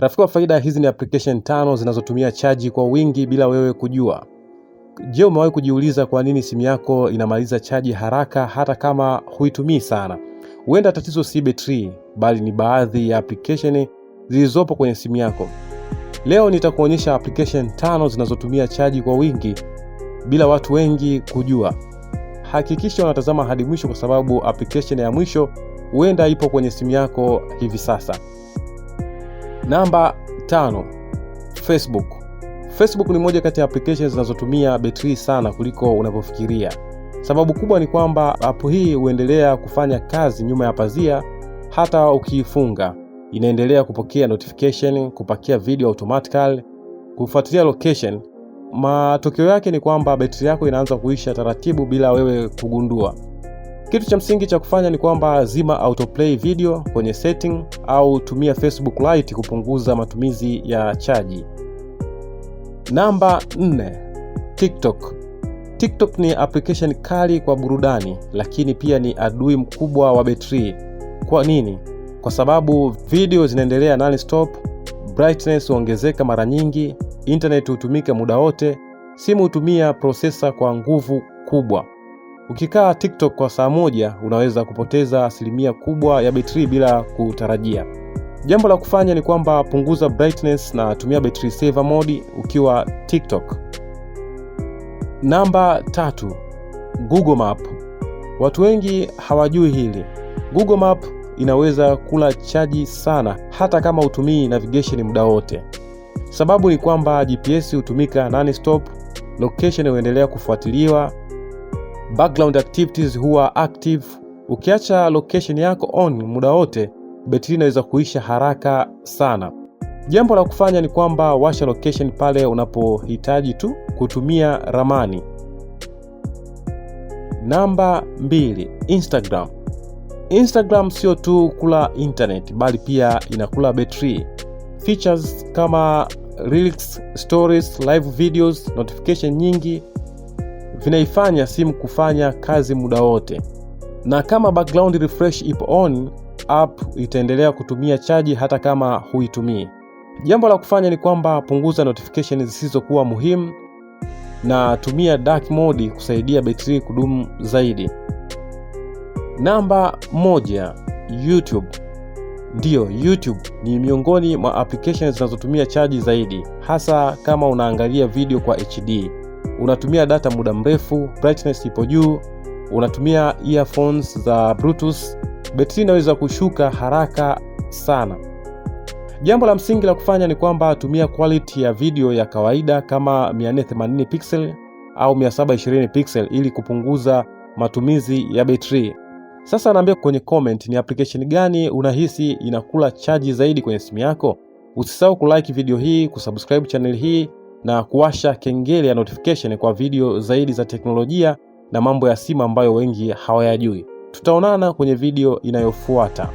Rafiki wa faida, hizi ni application tano zinazotumia chaji kwa wingi bila wewe kujua. Je, umewahi kujiuliza kwa nini simu yako inamaliza chaji haraka hata kama huitumii sana? Huenda tatizo si betri, bali ni baadhi ya application zilizopo kwenye simu yako. Leo nitakuonyesha application tano zinazotumia chaji kwa wingi bila watu wengi kujua. Hakikisha unatazama hadi mwisho kwa sababu application ya mwisho huenda ipo kwenye simu yako hivi sasa. Namba 5, Facebook. Facebook ni moja kati ya applications zinazotumia betri sana kuliko unavyofikiria. Sababu kubwa ni kwamba app hii huendelea kufanya kazi nyuma ya pazia hata ukiifunga. Inaendelea kupokea notification, kupakia video automatically, kufuatilia location. Matokeo yake ni kwamba betri yako inaanza kuisha taratibu bila wewe kugundua. Kitu cha msingi cha kufanya ni kwamba zima autoplay video kwenye setting au tumia Facebook Lite kupunguza matumizi ya chaji. Namba 4, TikTok. TikTok ni application kali kwa burudani, lakini pia ni adui mkubwa wa betri. Kwa nini? Kwa sababu video zinaendelea non-stop, brightness huongezeka mara nyingi, internet hutumika muda wote, simu hutumia processor kwa nguvu kubwa. Ukikaa TikTok kwa saa moja unaweza kupoteza asilimia kubwa ya betri bila kutarajia. Jambo la kufanya ni kwamba punguza brightness na tumia battery saver mode ukiwa TikTok. Namba 3, Google Map. Watu wengi hawajui hili. Google Map inaweza kula chaji sana hata kama hutumii navigation muda wote. Sababu ni kwamba GPS hutumika non-stop, location huendelea kufuatiliwa, background activities huwa active. Ukiacha location yako on muda wote, betri inaweza kuisha haraka sana. Jambo la kufanya ni kwamba washa location pale unapohitaji tu kutumia ramani. Namba 2, Instagram. Instagram sio tu kula internet bali pia inakula betri. Features kama reels, stories, live videos, notification nyingi vinaifanya simu kufanya kazi muda wote, na kama background refresh ipo on, app itaendelea kutumia chaji hata kama huitumii. Jambo la kufanya ni kwamba punguza notification zisizokuwa muhimu na tumia dark mode kusaidia betri kudumu zaidi. Namba 1, YouTube. Ndiyo, YouTube ni miongoni mwa applications zinazotumia chaji zaidi, hasa kama unaangalia video kwa HD. Unatumia data muda mrefu, brightness ipo juu, unatumia earphones za Bluetooth, betri inaweza kushuka haraka sana. Jambo la msingi la kufanya ni kwamba tumia quality ya video ya kawaida kama 480 pixel au 720 pixel ili kupunguza matumizi ya betri. Sasa niambia kwenye comment ni application gani unahisi inakula chaji zaidi kwenye simu yako. Usisahau kulike video hii, kusubscribe channel hii na kuwasha kengele ya notification kwa video zaidi za teknolojia na mambo ya simu ambayo wengi hawayajui. Tutaonana kwenye video inayofuata.